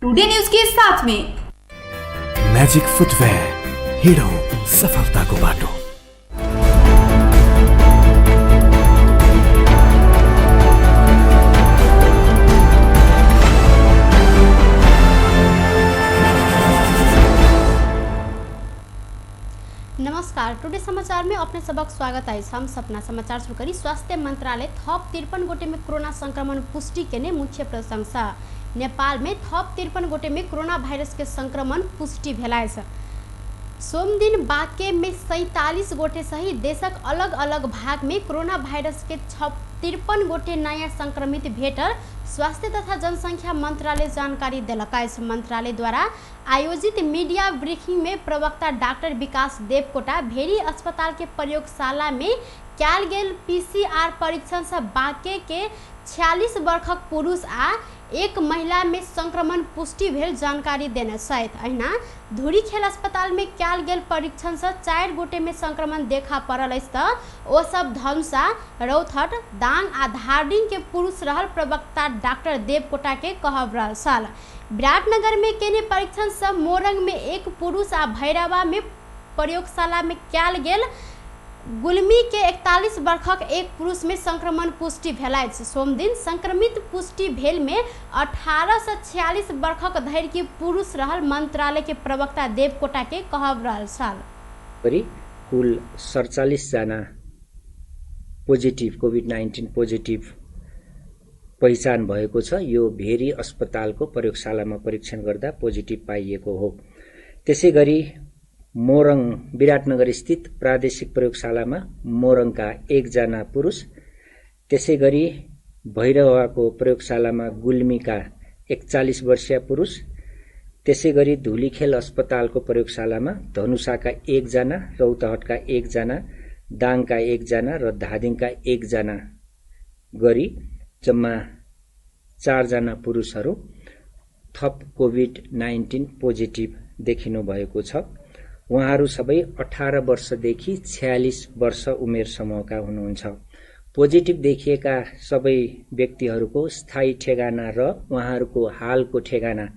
Today news के साथ में मैजिक फुटवेयर, हिड़ो सफलता को बाटो। नमस्कार, टुडे समाचार में अपने सबक स्वागत है। हम सपना समाचार शुरू करी। स्वास्थ्य मंत्रालय थप 53 गोटे में कोरोना संक्रमण पुष्टि के मुख्य प्रशंसा। नेपाल में थप 53 गोटे में कोरोना वायरस के संक्रमण पुष्टि भेलाय छ। सोमदिन बाँके में 47 गोटे सहित देशक अलग अलग भाग में कोरोना वायरस के 53 गोटे नयाँ संक्रमित भेटल स्वास्थ्य तथा जनसंख्या मंत्रालय जानकारी दिलक। मंत्रालय द्वारा आयोजित मीडिया ब्रीफिंग में प्रवक्ता डॉक्टर विकास देवकोटा भेरी अस्पताल के प्रयोगशाला में कैल गेल पीसीआर परीक्षण से बाँके के 46 वर्षक पुरुष आ एक महिला में संक्रमण पुष्टि भेल जानकारी देने सहित अहिना धुरीखेल अस्पताल में कैल गेल परीक्षण से 4 गोटे में संक्रमण देखा पड़ल त ओ सब धनुषा, रौथट, दाङ आ धारडिङ के पुरुष रहल प्रवक्ता डॉक्टर देवकोटा के कहब रहल साल। विराटनगर में केने परीक्षण से मोरंग में एक पुरुष आ भैरवा में प्रयोगशाला में कैल गेल गुल्मी के 41 वर्षक एक पुरुष में संक्रमण पुष्टि भेलाय। सोमदिन संक्रमित पुष्टि भेल में 18 से 46 वर्षक धरि के पुरुष रहल मंत्रालय के प्रवक्ता देवकोटा के कहब रहल साल। कुल 47 जना पोजिटिभ कोभिड-19 पोजिटिभ पहिचान भएको छ। यो भेरी अस्पतालको प्रयोगशालामा परीक्षण गर्दा पोजिटिभ पाइएको हो। त्यसैगरी मोरङ विराटनगर स्थित प्रादेशिक प्रयोगशालामा मोरङका 1 जना पुरुष, त्यसैगरी भैरवाको प्रयोगशालामा गुल्मीका 41 वर्षीय पुरुष, त्यसैगरी धुलीखेल अस्पतालको प्रयोगशालामा धनुषाका 1 जना, रौतहटका 1 जना, दाङका 1 जना र धादिङका 1 जना गरी जम्मा 4 जना पुरुषहरू थप कोभिड-19 पोजिटिभ देखिनु भएको छ। उहाँहरू सबै 18 वर्षदेखि 46 वर्ष उमेर समूहका हुनुहुन्छ। पोजिटिभ देखिएका सबै व्यक्तिहरूको स्थायी ठेगाना र उहाँहरूको हालको ठेगाना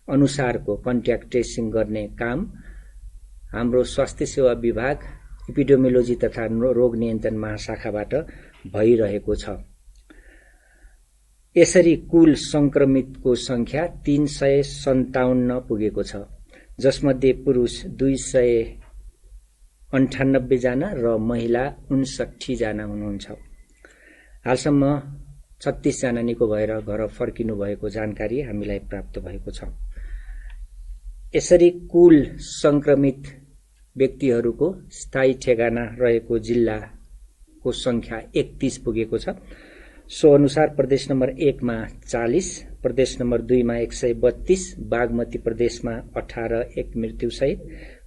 अनुसारको कन्ट्याक्ट ट्रेसिङ गर्ने काम हाम्रो स्वास्थ्य सेवा विभाग एपिडेमियोलोजी तथा रोग नियन्त्रण महाशाखाबाट भइरहेको छ। यसरी कुल संक्रमितको संख्या 357 पुगेको छ, जसमध्ये पुरुष 298 जना र महिला 59 जना हुनुहुन्छ। हालसम्म 36 जना निको भएर घर फर्किनु भएको जानकारी हामीलाई प्राप्त भएको छ। यसरी कुल संक्रमित व्यक्तिहरूको स्थायी ठेगाना रहेको जिल्लाको संख्या 31 पुगेको छ। सो अनुसार प्रदेश नम्बर 1 मा 40, प्रदेश नम्बर 2 मा 132, बागमती प्रदेशमा 18 एक मृत्युसहित,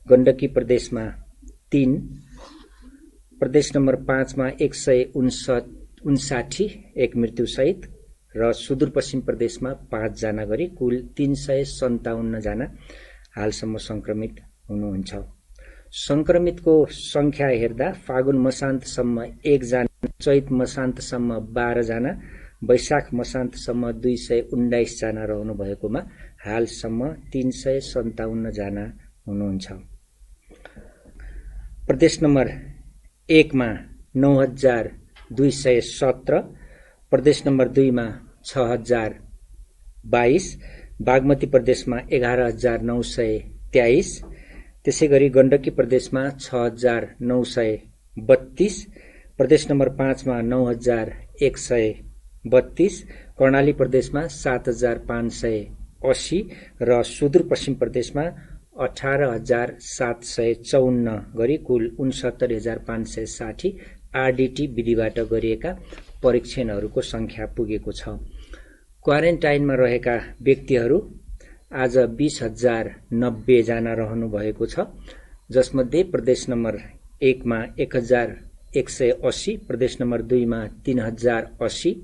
गण्डकी प्रदेशमा 3, प्रदेश नम्बर 5 मा 159 एक मृत्युसहित र सुदूरपश्चिम प्रदेशमा 5 जना गरी कुल 357 जना हालसम्म संक्रमित हुनुहुन्छ। संक्रमितको संख्या हेर्दा फागुन मसान्तसम्म 1 जना, चैत मसान्तसम्म 12 जना, वैशाख मसान्तसम्म 219 जना रहनु भएकोमा हालसम्म 357 जना हुनुहुन्छ। प्रदेश नम्बर 1 मा 9217, प्रदेश नम्बर 2 मा 6022, बागमती प्रदेशमा 11923, त्यसैगरी गण्डकी प्रदेशमा 6932, प्रदेश नम्बर 5 मा 9132, कर्णाली प्रदेशमा 7580 र सुदूरपश्चिम प्रदेशमा 18754 गरी कुल 69560 आरडीटी विधिबाट गरिएका परीक्षणहरूको संख्या पुगेको छ। क्वारेन्टाइनमा रहेका व्यक्तिहरू आज 20090 जना रहनु भएको छ, जसमध्ये प्रदेश नम्बर 1 मा 1180, प्रदेश नम्बर 2 मा 3080,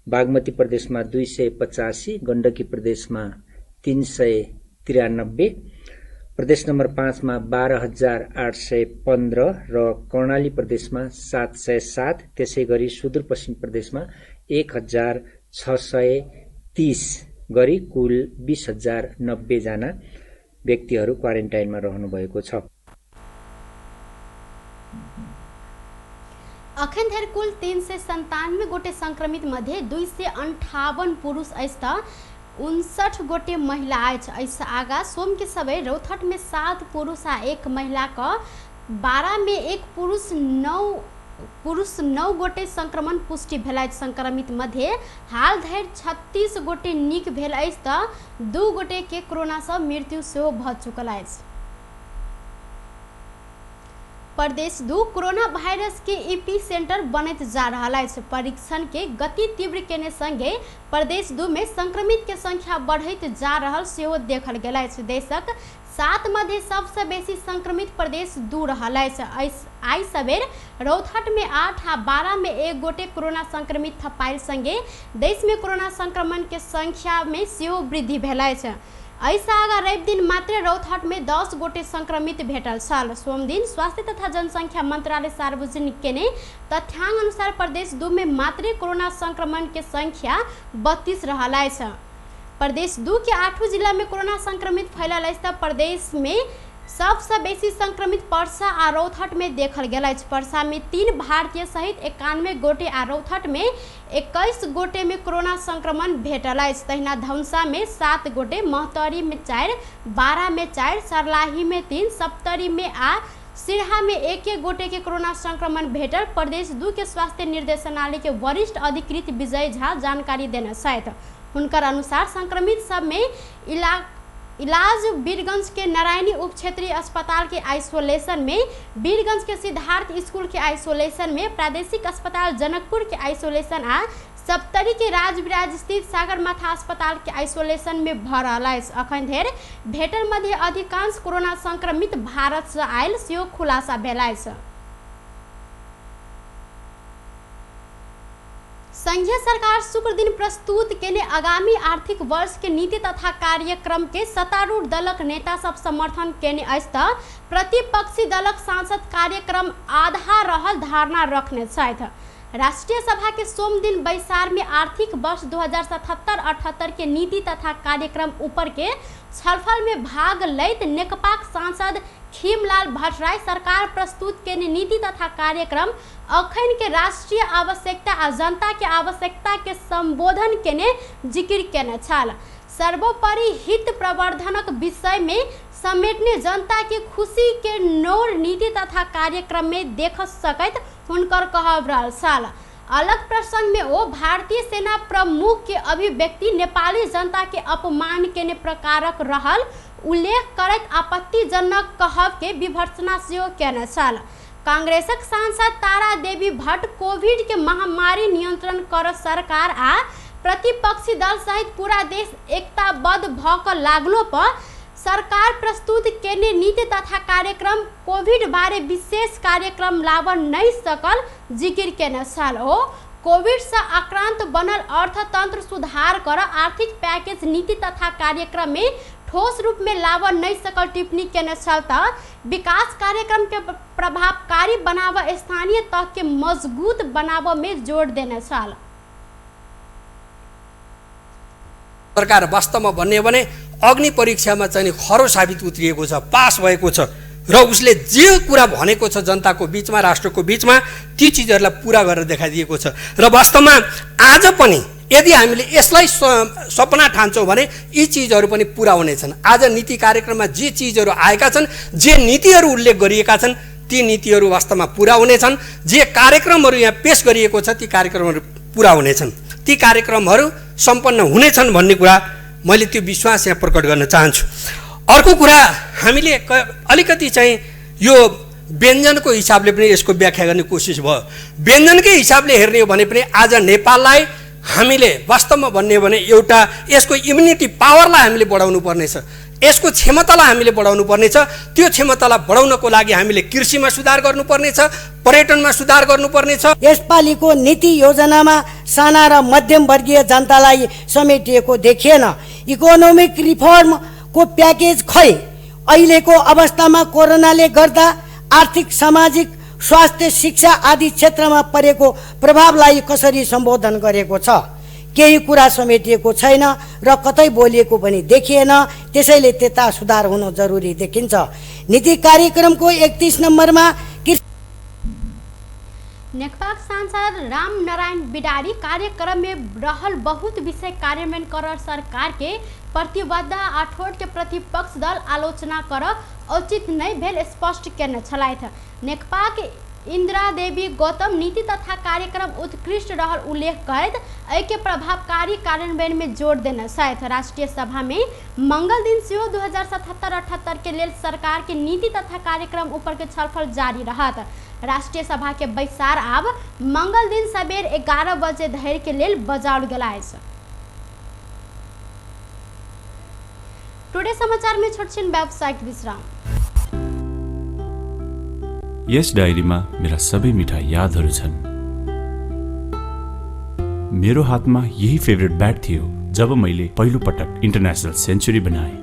बागमती प्रदेशमा 285, गण्डकी प्रदेशमा 393, प्रदेश नम्बर 5 मा 12815 र कर्णाली प्रदेशमा 707, त्यसैगरी सुदूरपश्चिम प्रदेशमा 1630 गरी कुल 20,090 जना व्यक्तिहरू क्वारेन्टाइनमा रहनुभएको छ। अखन धरि कुल 397 गोटे संक्रमित मध्ये 258 पुरुष अछि त 59 गोटे महिला अछि। ऐसा आगा सोम के सबे रौथट में 7 पुरुष आ 1 महिला का 12 में 1 पुरुष 9 गोटे संक्रमण पुष्टि भेल अछि। संक्रमित मध्ये हाल धरि 36 गोटे नीक भेल अछि त 2 गोटे के कोरोना से मृत्यु सेहो भ चुकल अछि। प्रदेश 2 कोरोना वायरस के एपी सेंटर बनत जा रहा है। परीक्षण के गति तीव्र केने संगे प्रदेश 2 में संक्रमित के संख्या बढ़त जा रहा सेहो देखल गेल है। देशक 7 मध्य सबसे बेसी संक्रमित प्रदेश 2 रहा है। आई सवेर रौथट में 8 आ 12 में 1 गोटे कोरोना संक्रमित थपाइल संगे देश में कोरोना संक्रमण के संख्या में सेहो वृद्धि भेल है। ऐसा आगा रवि दिन मात्र रौथट में 10 गोटे संक्रमित भेटल छल। सोम दिन स्वास्थ्य तथा जनसंख्या मंत्रालय सार्वजनिक केने तथ्यांक अनुसार प्रदेश 2 में मात्र कोरोना संक्रमण के संख्या 32 रहल है। प्रदेश 2 के 8 जिला में कोरोना संक्रमित फैलल है। प्रदेश में सबसे बेसी संक्रमित परसा आ रौथट में देखल गेल है। परसा में 3 भारतीय सहित 91 गोटे आ रौथट में 21 गोटे में कोरोना संक्रमण भेटल है। तहिना धौंसा में 7 गोटे, महतरी में 4, 12 में 4, सरलाही में 3, सप्तरी में आ सिरहा में 1 गोटे के कोरोना संक्रमण भेटल प्रदेश 2 के स्वास्थ्य निर्देशनालय के वरिष्ठ अधिकृत विजय झा जानकारी देने छथि। हुनकर अनुसार संक्रमित सब में इलाज वीरगंज के नारायणी उप क्षेत्रीय अस्पताल के आइसोलेशन में, वीरगंज के सिद्धार्थ स्कूल के आइसोलेशन में, प्रादेशिक अस्पताल जनकपुर के आइसोलेशन आ सप्तरी के राजविराज स्थित सागरमाथा अस्पताल के आइसोलेशन में भ रहा है। अखन धरि भेटल मध्य अधिकांश कोरोना संक्रमित भारत से आयल सेहो खुलासा भेल है। संघीय सरकार शुक्र दिन प्रस्तुत केने आगामी आर्थिक वर्ष के नीति तथा कार्यक्रम के सत्तारूढ़ दलक नेता सब समर्थन केने अछि त प्रतिपक्षी दलक सांसद कार्यक्रम आधा रहल धारणा रखने छथि। राष्ट्रीय सभा के सोम दिन बैसार में आर्थिक वर्ष 2077-78 के नीति तथा कार्यक्रम ऊपर के छलफल में भाग लैत नेकपाक सांसद खीमलाल भट्टराय सरकार प्रस्तुत केने नीति तथा कार्यक्रम अखन के राष्ट्रीय आवश्यकता आ जनता के आवश्यकता के संबोधन केने जिक्र केने छल। सर्वोपरि हित प्रवर्धनक विषय में समेटने जनता के खुशी के नोर नीति तथा कार्यक्रम में देख सकैत हुनकर कहब रहल छल। अलग प्रसंग में वो भारतीय सेना प्रमुख के अभिव्यक्ति नेपाली जनता के अपमान केने प्रकारक रहल उल्लेख करत आपत्तिजनक कहब के विभर्सना सेहो केने छल। कांग्रेसक सांसद तारा देवी भट्ट कोविड के महामारी नियंत्रण कर सरकार आ प्रतिपक्षी दल सहित पूरा देश एकताबद्ध भ क लागलो पर सरकार प्रस्तुत केने नीति तथा कार्यक्रम कोविड बारे विशेष कार्यक्रम लाव नहीं सकल जिक्र केने छल। ओ कोविड से आक्रांत बनल अर्थतंत्र सुधार कर आर्थिक पैकेज नीति तथा कार्यक्रम में ठोस रूप में लाव नहीं सकल टिप्पणी केने छल त विकास कार्यक्रम के प्रभावकारी बनाव स्थानीय तक के मजबूत बनाव में जोड़ देने छल। सरकार वास्तवमा भन्ने भने अग्नि परीक्षामा चाहिँ खरो साबित उत्रिएको छ, पास भएको छ र उसले जे कुरा भनेको छ जनताको बीचमा राष्ट्रको बीचमा ती चीजहरुलाई पूरा गरेर देखाइदिएको छ। र वास्तवमा आज पनि यदि हामीले यसलाई सपना ठान्छौं भने यी चीजहरु पनि पूरा हुनेछन्। आज नीति कार्यक्रममा जे चीजहरु आएका छन्, जे नीतिहरु उल्लेख गरिएका छन् ती नीतिहरु वास्तवमा पूरा हुनेछन्। जे कार्यक्रमहरु यहाँ पेश गरिएको छ ती कार्यक्रमहरु पूरा हुनेछन्, ती कार्यक्रमहरु सम्पन्न हुनेछन् भन्ने कुरा मैले त्यो विश्वास यहाँ प्रकट गर्न चाहन्छु। अर्को कुरा हामीले अलिकति चाहिँ यो व्यञ्जनको हिसाबले पनि यसको व्याख्या गर्ने कोसिस भयो। व्यञ्जनकै हिसाबले हेर्ने हो भने पनि आज नेपाललाई हामीले वास्तवमा भन्ने हो भने एउटा यसको इम्युनिटी पावरलाई हामीले बढाउनु पर्नेछ, यसको क्षमतालाई हामीले बढाउनु पर्नेछ। त्यो क्षमतालाई बढाउनको लागि हामीले कृषिमा सुधार गर्नुपर्नेछ, पर्यटनमा सुधार गर्नुपर्नेछ। यसपालिको नीति योजनामा साना र मध्यम वर्गीय जनतालाई समेटिएको देखिएन। इकोनोमिक रिफर्म को प्याकेज खै अहिलेको अवस्थामा कोरोनाले गर्दा आर्थिक, सामाजिक, स्वास्थ्य, शिक्षा आदि क्षेत्रमा परेको प्रभावलाई कसरी सम्बोधन गरेको छ? केही कुरा समेटिएको छैन र कतै बोलिएको पनि देखिएन। त्यसैले त्यता सुधार हुनु जरुरी देखिन्छ। नीति कार्यक्रमको 31 नम्बरमा नेकपा सांसद रामनारायण बिडारी कार्यक्रम में रहल बहुत विषय कार्यान्वयन कर सरकार के प्रतिबद्ध आठोट के प्रतिपक्ष दल आलोचना कर उचित नहीं भेल स्पष्ट करने छलाइत। नेकपा के इंदिरा देवी गौतम नीति तथा कार्यक्रम उत्कृष्ट रहल उल्लेख करत के प्रभावकारी कार्यान्वयन में जोर देना साथ राष्ट्रीय सभा में मंगल दिन से 2077-78 के लेल सरकार के नीति तथा कार्यक्रम ऊपर के छलफल जारी रहत। राष्ट्रीय सभा के बैसार आब मंगल दिन सबेर 11 बजे धरि के लेल बजाओल गेला। टुडे समाचार में छोटछिन व्यावसायिक विश्राम। यस डायरीमा मेरा सबै मिठा यादहरू छन्। मेरो हातमा यही फेभरेट ब्याट थियो जब मैले पहिलो पटक इन्टरनेशनल सेन्चुरी बनाए।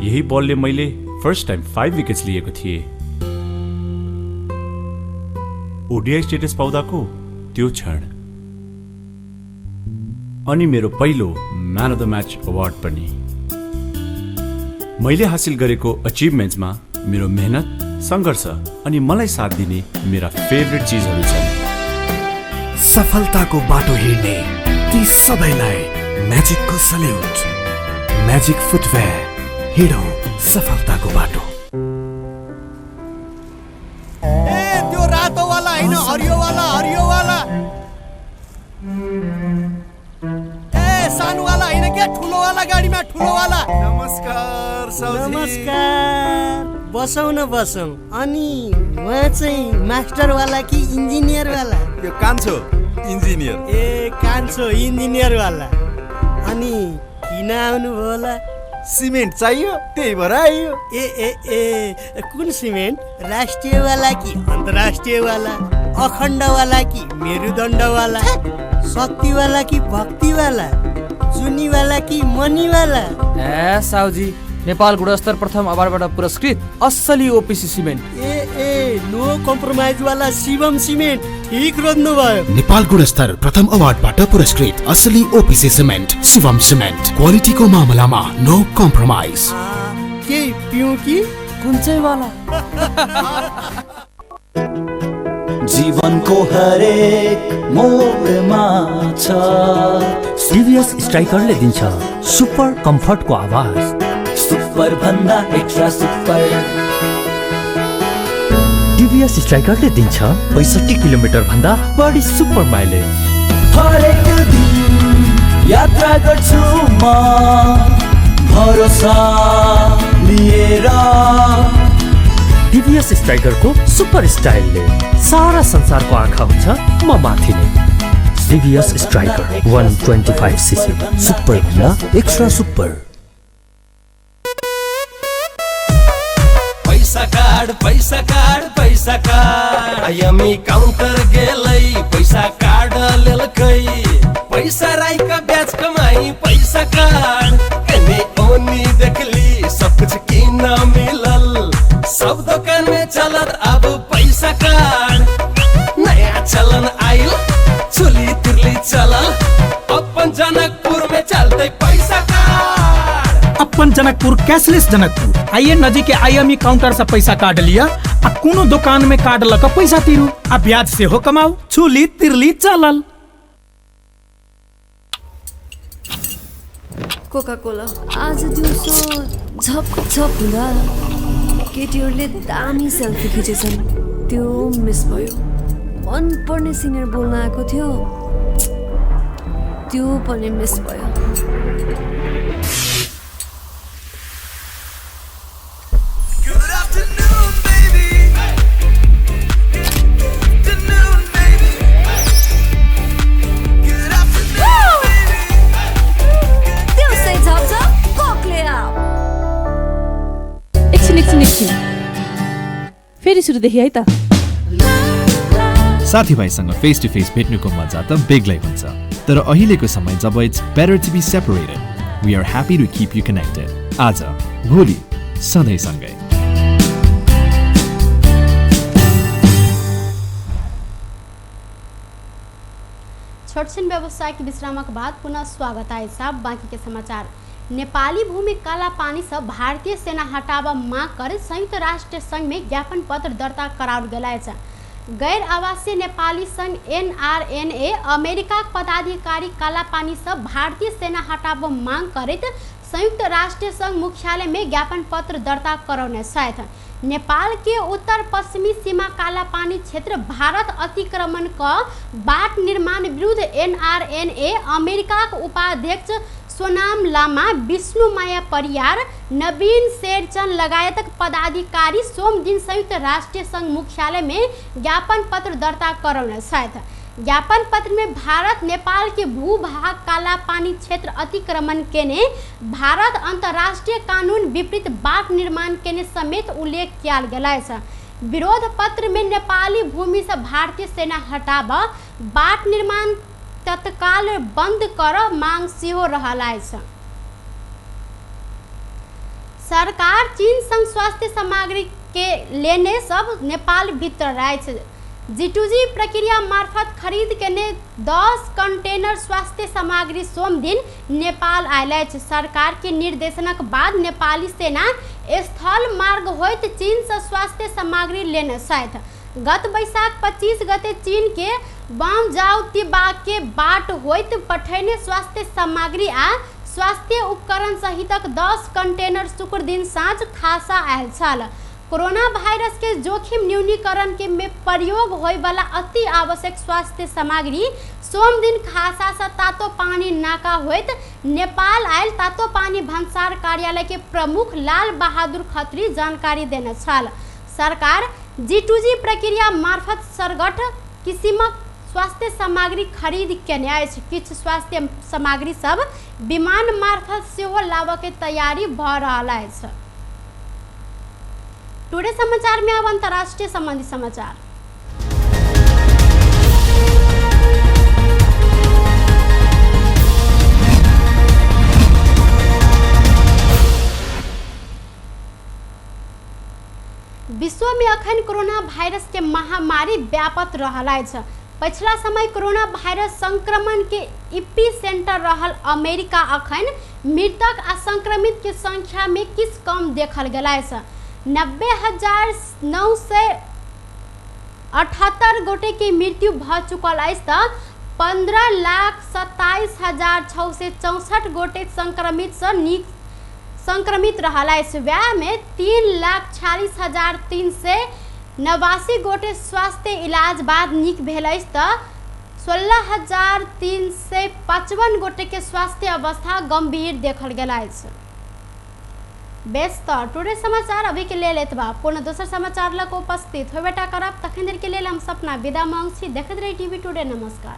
यही बलले मैले फर्स्ट टाइम 5 विकेट्स लिएको थिएँ। ओडीआई स्टेटस पाउँदाको त्यो क्षण अनि मेरो पहिलो man of the match award पनि। मैले हासिल गरेको अचिभमेन्ट्समा मेरो मेहनत, संघर्ष अनि मलाई साथ दिने मेरा फेभरेट चीजहरू छन्। सफलताको बाटो हिँड्ने ती सबैलाई म्याजिकको सल्युट। म्याजिक फुटवेयर, हिँडौँ सफलताको बाटो। त्यो रातो वाला हैन, हरियो वाला, हरियो वाला। सानो वाला हैन के, ठुलो वाला गाडीमा ठुलो वाला। नमस्कार साउजी। नमस्कार। बसौँ न बसौँ। अनि उहाँ चाहिँ मास्टर वाला कि इन्जिनियर वाला? यो कान्छो इन्जिनियर। ए कान्छो इन्जिनियर वाला। अनि किन आउनु होला? सिमेन्ट चाहियो, त्यही भएर आइयो। ए ए ए कुन सिमेन्ट? राष्ट्रिय वाला कि अन्तर्राष्ट्रिय वाला? अखण्ड वाला कि मेरुदण्ड वाला? शक्ति वाला कि भक्ति वाला? जुनी वाला कि मनी वाला? ए साउजी, नेपाल गुणस्तर प्रथम अवार्डबाट पुरस्कृत असली ओपीसी सिमेन्ट। ए ए नो कम्प्रोमाइज वाला शिवम सिमेन्ट। ठीक रोज्नु भयो। नेपाल गुणस्तर प्रथम अवार्डबाट पुरस्कृत असली ओपीसी सिमेन्ट शिवम सिमेन्ट। क्वालिटीको मामलामा नो कम्प्रोमाइज। के पिउँ कि कुन चाहिँ वाला? जीवनको हरेक मोडमा छ टिभीएस स्ट्राइकरले दिन्छ सुपर कम्फर्टको आवाज। सुपर भन्दा एक्स्ट्रा सुपर। टिभीएस स्ट्राइकरले दिन्छ 65 किलोमिटर भन्दा बढी सुपर माइलेज। हरेक दिन यात्रा गर्छु म भरोसा लिएर। टिभीएस स्ट्राइकरको सुपर स्टाइलले सारा संसारको आँखा हुन्छ म माथि नै। टिभीएस स्ट्राइकर 125 सीसी, सुपर भन्दा एक्स्ट्रा सुपर। पैसा कार्ड पैसा कार्ड पैसा कार्ड आयमी काउन्टर गेलै पैसा कार्ड लेलकै। पैसा राईका ब्याज कमाई पैसा कार्ड कने ओनी देखली सब कुछ किन मिलल। सब दुकान में चलत अब पैसा कार्ड। नया चलन आइल चुली तिरली चलल। अपन जनकपुर में चलते पैसा कार्ड। अपन जनकपुर कैशलेस जनकपुर आइए नजीक के आईएमई काउंटर से पैसा काट लिया आ कोनो दुकान में काट लक पैसा तिरू आ ब्याज से हो कमाऊ। चुली तिरली चलल। कोका कोला आज दिउँसो झप झप हुँदा केटीहरूले दामी सेल्फी खिचेछन्। त्यो मिस भयो। मन पर्ने सिनियर बोल्न आएको थियो, त्यो पनि मिस भयो। फेरि सुरुदेखि है त। साथीभाइसँग फेस टु फेस भेट्नुको मजा त बेग्लै हुन्छ, तर अहिलेको समय जब it's better to be separated, we are happy to keep you connected. आज भोलि सधैँ सँगै। छोटछिन व्यवसायिक विश्रामक बाद पुनः स्वागत है साहब। बाकी के समाचार। नेपाली भूमि काला पानी से भारतीय सेना हटावा मांग कर संयुक्त राष्ट्र संघ में ज्ञापन पत्र दर्ता कराओल गेल छ। गैर आवासीय नेपाली संघ NRNA अमेरिका पदाधिकारी काला पानी से भारतीय सेना हटावा मांग करत संयुक्त राष्ट्र संघ मुख्यालय में ज्ञापन पत्र दर्ता करौने साथ नेपाल के उत्तर पश्चिमी सीमा काला पानी क्षेत्र भारत अतिक्रमण का बाट निर्माण विरुद्ध NRNA अमेरिका उपाध्यक्ष सोनाम लामा, विष्णुमाया परियार, नवीन शेरचंद लगायत पदाधिकारी सोम दिन संयुक्त राष्ट्र संघ मुख्यालय में ज्ञापन पत्र दर्ता करौने साथ ज्ञापन पत्र में भारत नेपाल के भूभाग काला पानी क्षेत्र अतिक्रमण केने भारत अंतर्राष्ट्रीय कानून विपरीत बाट निर्माण केने समेत उल्लेख किया गया है। विरोध पत्र में नेपाली भूमि से भारतीय सेना हटावा, बाट निर्माण तत्काल बंद कर मांग सेहो रहल अछि। सरकार चीन संग स्वास्थ्य सामग्री के लेने सब नेपाल भीतर अछि। G2G प्रक्रिया मार्फत खरीद केने 10 कंटेनर स्वास्थ्य सामग्री सोम दिन नेपाल आयल अछि। सरकार के निर्देशनक बाद नेपाली सेना स्थल मार्ग होइत चीन से स्वास्थ्य सामग्री लेने साथ गत बैसाख 25 गते चीन के बांजाओ तिबाग के बाट होइत पठैने स्वास्थ्य सामग्री आ स्वास्थ्य उपकरण सहितक 10 कंटेनर शुक्र दिन साँझ खासा आयल छल। कोरोना वायरस के जोखिम न्यूनीकरण के में प्रयोग होय वाला अति आवश्यक स्वास्थ्य सामग्री सोम दिन खासा से तातो पानी नाका होइत नेपाल आयल तातो पानी भंसार कार्यालय के प्रमुख लाल बहादुर खत्री जानकारी देने छल। सरकार G2G प्रक्रिया मार्फत सरगठ किसिमक स्वास्थ्य सामग्री खरीद केने अछि। किछु स्वास्थ्य सामग्री सब विमान मार्फत सेहो लाबऽ के तैयारी भऽ रहल अछि। टुडे समाचार में अब अंतर्राष्ट्रीय संबंधी समाचार। विश्व में अखन कोरोना वायरस के महामारी व्यापत रहल अछि। पिछला समय कोरोना वायरस संक्रमण के इपी सेंटर रहल अमेरिका अखन मृतक आ संक्रमित के संख्या में किस कम देखल गेल अछि। 90,978 गोटे के मृत्यु भ चुकल अछि तऽ 15,27,664 गोटे संक्रमित रहल अछि। वएह में 3,46,389 गोटे स्वास्थ्य इलाज बाद नीक भेल अछि तऽ 16,355 गोटे के स्वास्थ्य अवस्था गंभीर देखल गेल अछि। बेस्त टुडे समाचार अभी के लेल एतबा। पुनः दोसर समाचार लग उपस्थित होबेटा करब। तखन देर के लेल हम सपना विदा मांग छी। देखैत रही टीवी टुडे। नमस्कार।